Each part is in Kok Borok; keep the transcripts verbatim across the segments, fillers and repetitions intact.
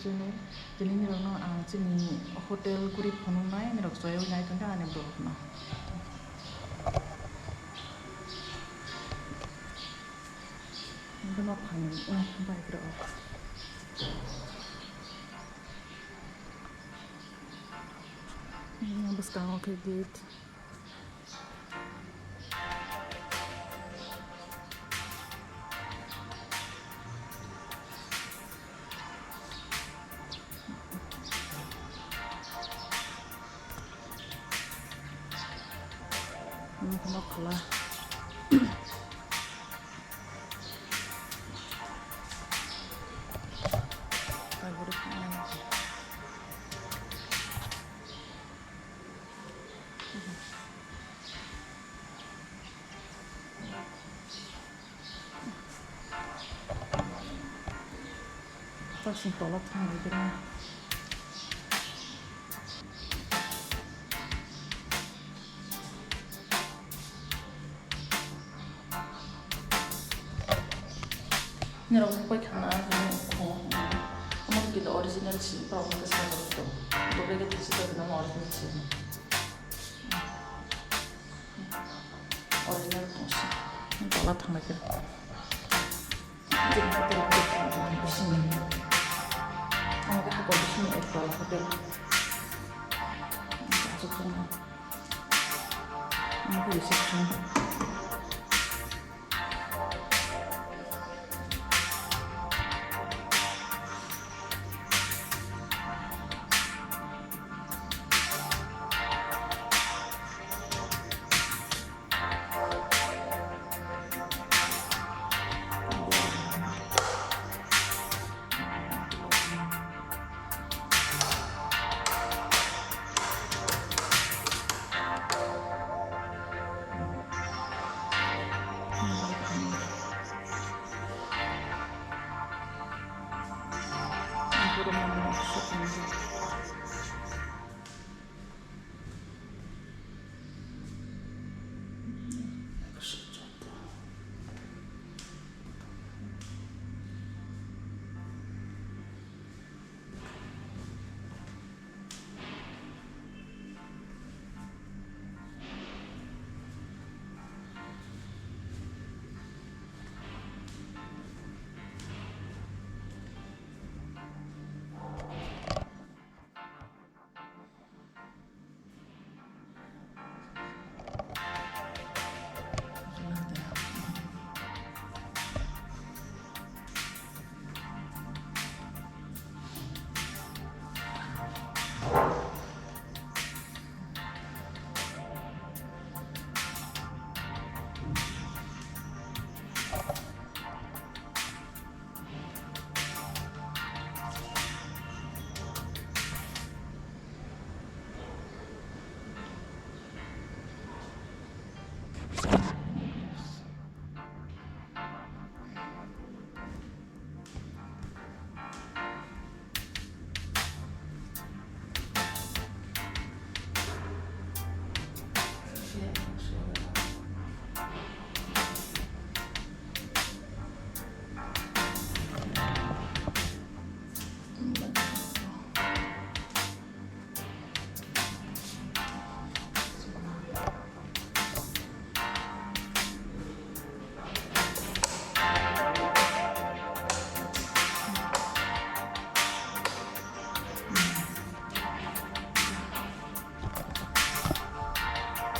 Tini nirokno ang chini hotel guri phunuknai, nirok choyaui nai tongkha ani borokno. Bono phang, eh, bike rok. Bwskango khe gate. Nokla. Taksong tola thang lai khe. Nirok koi khana, nirok kho. Omo kito original si, borok khe sa borok to. Dobre khe thasi to bini original si. Original tongsi. Tola thang lai khe. Jibna tei tei bising. Ang khe hakor bising ek tola hotel. Asuk tong. Ang khe reception.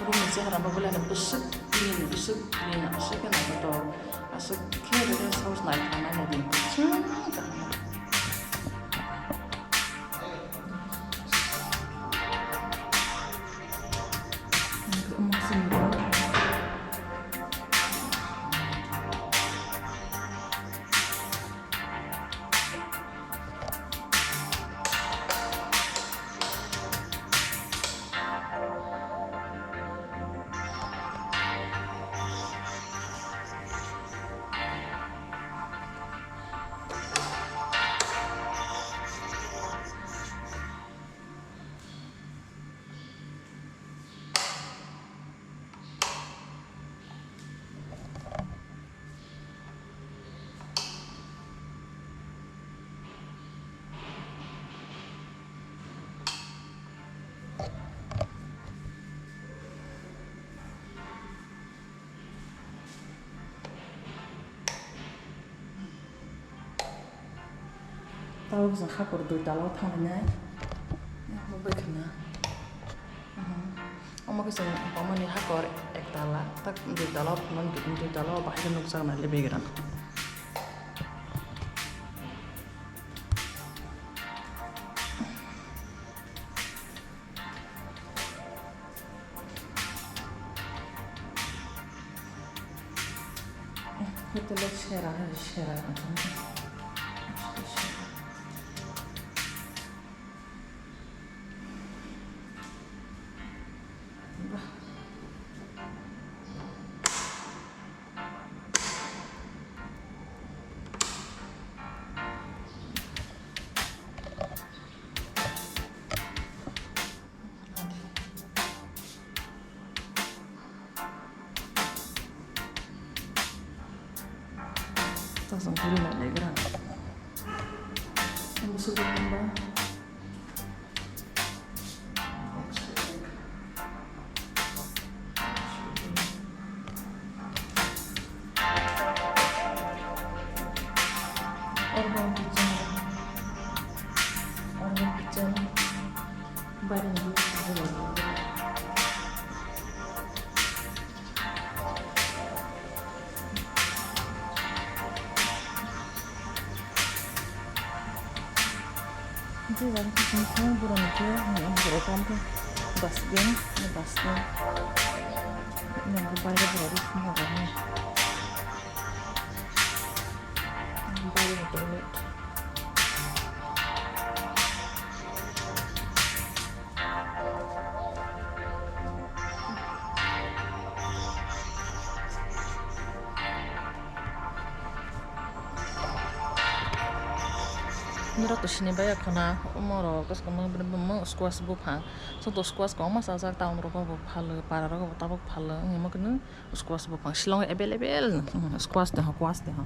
Room ni chehara bo belai no bwswk clean, bwswk clean, aswk khe naithotok, aswk khe rest house naithoknai nai di. Chwng kaham. Tabuk chwng hakor dui tala o thanglainai. Bai khna. Omo khe chwng pamani hakor ek tala, tak dui tala o phaimani, dui tala o bahai khe nukjaknai le background. Hotel o sera, sera. Tasong kuri na legra. Ang gusto ko ba? Urban kitchen. Urban kitchen. Baring view. Tei jang khe chwng thung borok ni khe, borok kam khe dustbin, dustbin. Nang khe baire borok rw thung jaga ni. Baire ni toilet. Norok to sini baiya khwna, omo rok bwskango squash buphang. Joto squash kwbangma chajak, town rogo bo phalo, para rogo bo tabuk phalo, wngwi omo kheno squash buphang Shillong o available, squash de ho, squash de ho.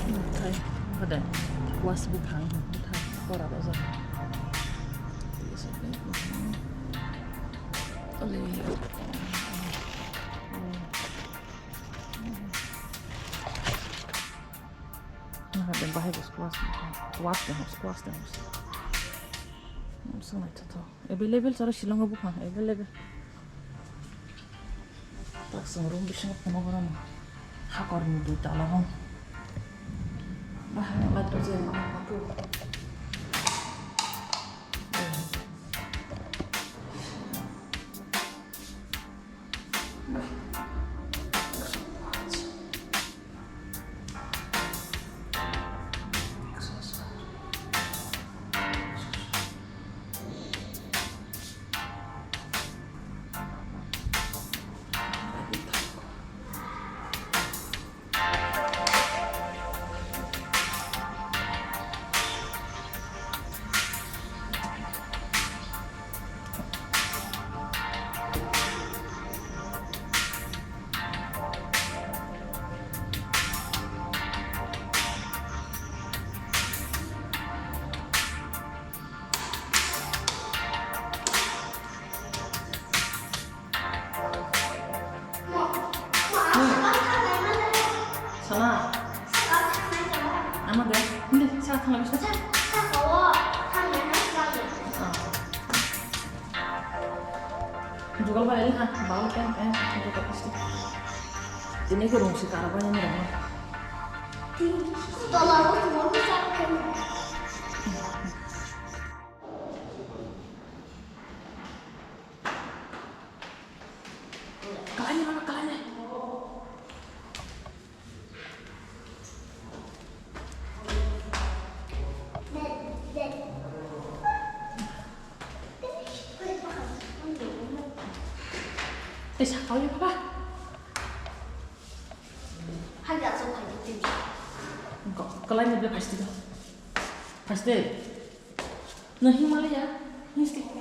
Bwthai, bwthai, was buphang, bwthai, kora rojak. Bahai bo squash, squash de, squash de. Swnai thotho. Available charo Shillong o buphang available. Tak chwng room bisingo phunuk rwno. Hakorni dui tala room. Bahai light rok jai mano patu. Sana. Ama de. Hindi, sa thang lagi sa. Jugal ba ini ha, bal pen pen, jugal pasti. Ini kurung si karaba ini rumah. Tola aku cuma bisa. Kalanya mana kalanya? Tei sakao ya baba. Hai da so khai de. Kalanya bela pasti. Pasti. No Himalaya, misti.